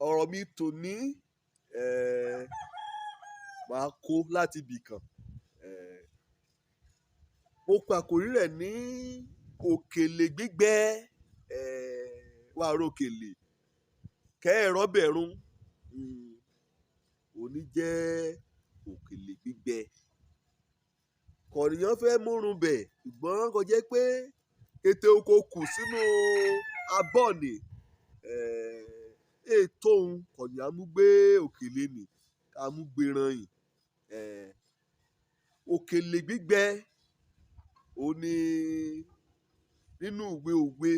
Ọ̀rọ̀ mi tòní, màá kó láti ibì kan. Mo pe àkòrí rẹ̀ ní òkèlè gbígbẹ, wàá ròkèlè kẹ́ ẹ̀rọ bẹ̀rùn. Òní jẹ́ òkèlè gbígbẹ. Kọ̀nìyàn fẹ́ múrun bẹ̀, ṣùgbọ́n kò jẹ́ pé kété oko kù sínú abọ́ ni. Ètò òun kọ̀nìyàn mú gbé òkèlè nì, ká mú gbé ran yìí. Òkèlè gbígbẹ òní nínú ìwé òwe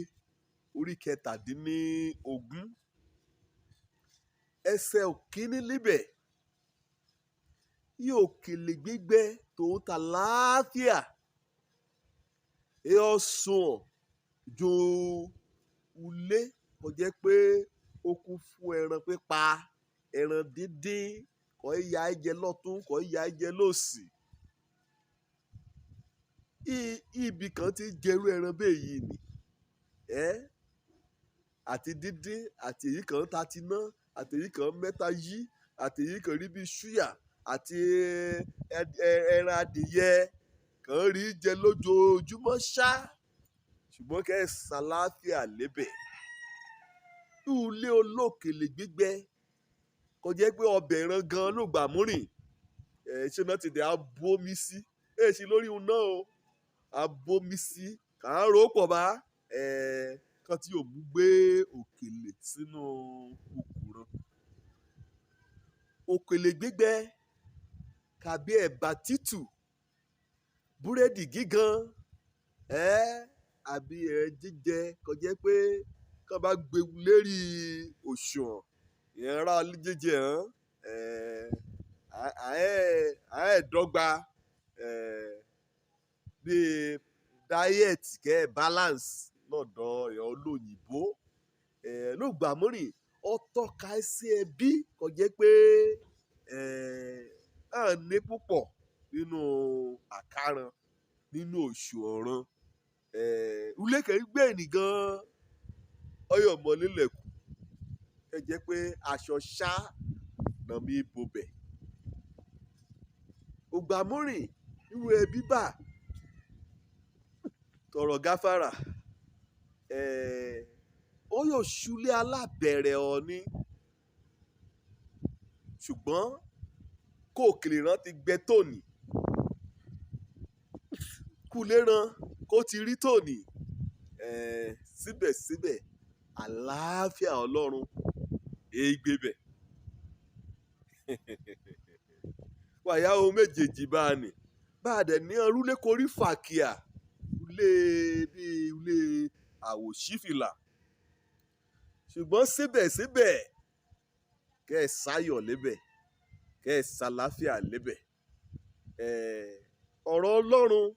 orí 17. Ẹsẹ̀ òkíní níbẹ̀. Yí òkèlè gbígbẹ tòun ta láàfíà. Ẹ ó sùn ju ulé kò jẹ́ pé ó kún fún ẹran pípa, ẹran díndín, kò ya jẹ lọ́tún, kò ya jẹ lósì. Ibi kan tí jẹrú ẹran bẹ́ẹ̀ yìí ni. Àti díndín, àti èyí kan ta ti ná, àti èyí kan mẹ́ta yí, àti èyí kan rí bí súyà, àti ẹran adìyẹ kan rí jẹ lójoojúmọ́ ṣá. Ṣùgbọ́n kẹ́ ẹ ṣàlàáfíà lébẹ̀. Ilé olókèlè gbígbẹ kò jẹ́ pé ọbẹ̀ ẹran gan ló gbà múrìn. Ṣé náà ti dẹ̀ á bomi sí? Ẹ ṣe lórí iná o. Á bomi sí. Kà á rò pọ̀ bá. Kan tí yóò mú gbé òkèlè sínú okùnrán. Òkèlè gbígbẹ tàbí ẹ̀bà tútù, búrẹ́dì gígan, àbí ẹran jíjẹ kò jẹ́ pé kí wọ́n bá gbé lérí òṣùwọ̀n, ìyẹn rá jíjẹ hàn, à ẹ́ dọ́gba, bí diet kẹ́ balance lọ́dọ̀ ìyẹn olóyìnbó. Ló gbà múrìn, ó tọ́ka sí ẹbí kò jẹ́ pé, à ní púpọ̀ nínú àkàràn, nínú òṣùwọ̀n. Ilé kan gbé ní gan, ọyọ̀ mọ́ lílẹ̀ kù. Ẹ jẹ́ pé aṣọ ṣá náà mi bo bẹ̀. Ògbà múrìn, irú ẹbí bá tọrọ gáfárà. Ó yóò ṣúlé alábẹ̀rẹ̀ ọ̀ní. Ṣùgbọ́n kó òkèlè rán ti gbẹ tòní. Kú lé ran kó ti rí tòní. Síbẹ̀síbẹ̀ àlàáfíà Ọlọ́run é gbé bẹ̀. Wàyà ohun méjèèjì bá a nì. Bá a dẹ̀ ní ọrú lé korí fàkìà, ilé bí ilé àwòṣífìlà. Ṣùgbọ́n síbẹ̀síbẹ̀ kẹ́ ẹ sáyọ̀ lébẹ̀, kẹ́ ẹ ṣàlàáfíà lébẹ̀. Ọ̀rọ̀ Ọlọ́run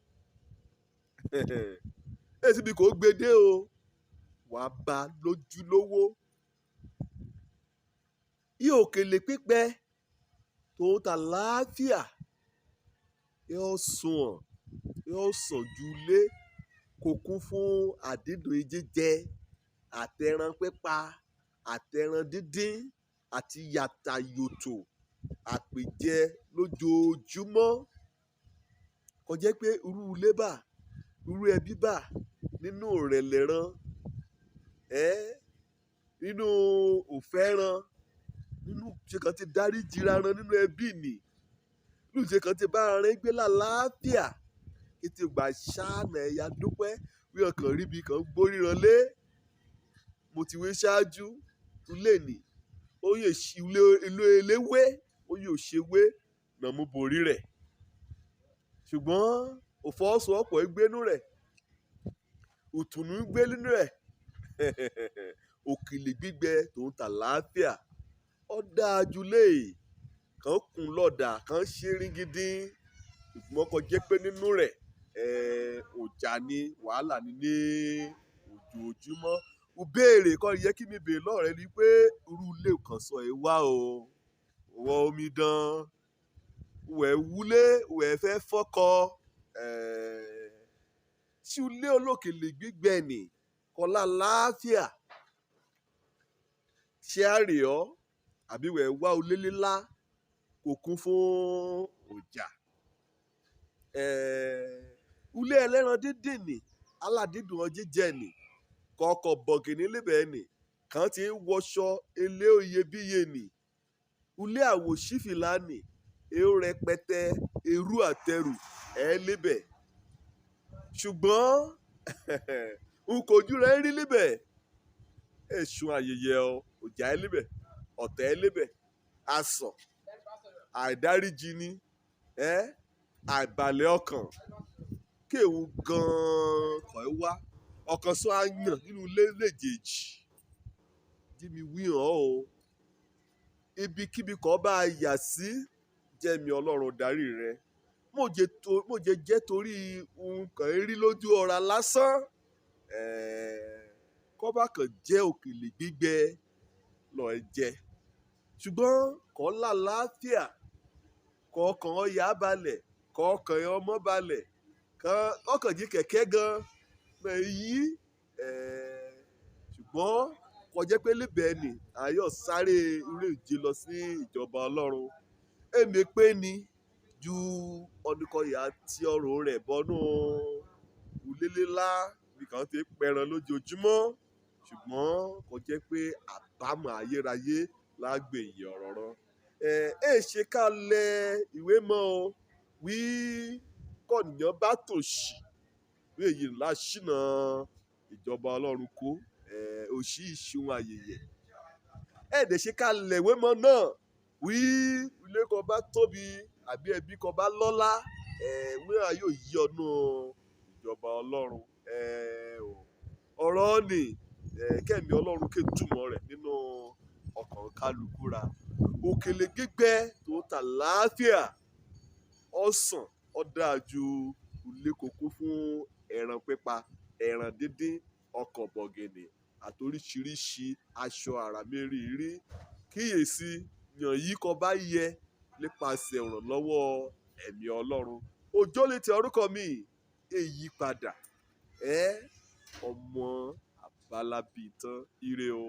èsì bí kò gbé dé o, wàá bá lójúlówó. Yí òkèlè pípẹ́ tòun ta láàfíà, yóò sùn, yóò sàn ju ilé kó kún fún àdídùn jíjẹ, àtẹran pípa, àtẹran díndín, àti yàtàyòtò àpèjẹ lójoojúmọ́. Kò jẹ́ pé irú ilé bá, irú ẹbí bá nínú ìrẹ̀lẹ̀ ran, nínú òfẹ́ ran, nínú ṣe kan ti dáríjì ra ran nínú ẹbí ni. Nínú ṣe kan ti bá ara rẹ̀ gbé láàláfíà. Kété ìgbà ṣáná ẹ̀yà dúpẹ́ wí ọkàn rí bí kan gbóríran lé. Mo ti wí ṣáájú ilé ni. Ó yè ṣí ilé, ilé eléwé, ó yè ṣewé náà mú borí rẹ̀. Ṣùgbọ́n òfọwọ́sowọ́pọ̀ gbénú rẹ̀, òtùnú gbé nínú rẹ̀. Òkèlè gbígbẹ tòun ta láàfíà. Ó dáa ju lé kan kùn lọ́dà, kan ṣe ringindin. Ṣùgbọ́n kò jẹ́ pé nínú rẹ̀, ọjà ni, wàhálà ni ní ojoojúmọ́. Mo béèrè kọ́ yẹ kí mi béèrè lọ́rẹ ni pé irú ilé kan sọ ẹ wá o. Wọ omidan, wẹ̀ wúlé, wẹ̀ fẹ́ fọ́kọ. Ṣé ilé olókèlè gbígbẹ ni kọ́lá láàfíà? Ṣé á rè ọ́ àbí wẹ̀ wá olélé ńlá kò kún fún ọjà? Ulé ẹlẹ́ran díndín nì, aládídùn jíjẹ nì, kọ̀ọ̀kọ̀ bọ̀gìnì níbẹ̀ nì, kàn ti ń wọṣọ elé iyebíye nì, ulé àwòṣífìlà nì, èrò rẹpẹtẹ, èrú àtẹrù ẹ̀ níbẹ̀. Ṣùgbọ́n n kò ojú rẹ̀ rí níbẹ̀. Èsùn ayẹyẹ ọ, ọjà ẹ níbẹ̀, ọ̀tẹ̀ ẹ níbẹ̀, asọ̀, àìdáríjì ni, àìbalẹ̀ ọkàn, kéwu gan-an kọ̀ ẹ́ wá, ọ̀kan sọ á yàn nínú ilé méjèèjì. Jí mi wí hàn o. Ibikíbi kọ́ bá a yà sí, jẹ́mi Ọlọ́run darí rẹ. Mòjé jẹ́ torí nǹkan rí lójú ọ̀ra lásán. Kọ́ bá kàn jẹ́ òkèlè gbígbẹ lọ ẹ jẹ. Ṣùgbọ́n kọ́ làlàáfíà, kọ́ ọkàn ọ yá balẹ̀, kọ́ ọkàn ọmọ balẹ̀, kọ́ ọkàn jí kẹ̀kẹ́ gan mọ̀ yí. Ṣùgbọ́n kò jẹ́ pé níbẹ̀ ni a yóò sáré eré ìje lọ sí ìjọba Ọlọ́run. Èmi pé ni ju ọ̀nìkọ̀yà tí ọrùn rẹ̀ bọ́nú ulélé ńlá bí kan ti ń pẹran lójoojúmọ́. Ṣùgbọ́n kò jẹ́ pé àbámọ̀ ayérayé lágbèyìn ọ̀rọ̀ rán. Ẹ ṣe ká lẹ ìwé mọ́ o. Wí kọ̀nìyàn bá tòṣì, wí èyí ńlá ṣìnà ìjọba Ọlọ́run kó. Òṣì ìṣun ayẹyẹ. Ẹ dẹ̀ ṣe ká lẹ ìwé mọ́ náà. Wí ilé kan bá tóbi àbí ẹbí kan bá lọ́lá, wí a yóò yí ọ̀nà ìjọba Ọlọ́run. Ọ̀rọ̀ ni, kẹ́mi Ọlọ́run ké túmọ̀ rẹ̀ nínú ọkàn kálukú ra. Òkèlè gbígbẹ tó tà láàfíà, ọ̀sán ó dáa ju ilé kókó fún ẹran pípa, ẹran díndín, ọkọ̀ bọ̀gìnì àti oríṣiríṣi aṣọ àrà mérìírí. Kíyèsi, yàn yí kọ́ bá yẹ nípasẹ̀ ìrànlọ́wọ́ ẹ̀mí Ọlọ́run. Òjó lè tẹ orúkọ mi, èyí padà. Ọmọ àbálábí tán, ire o.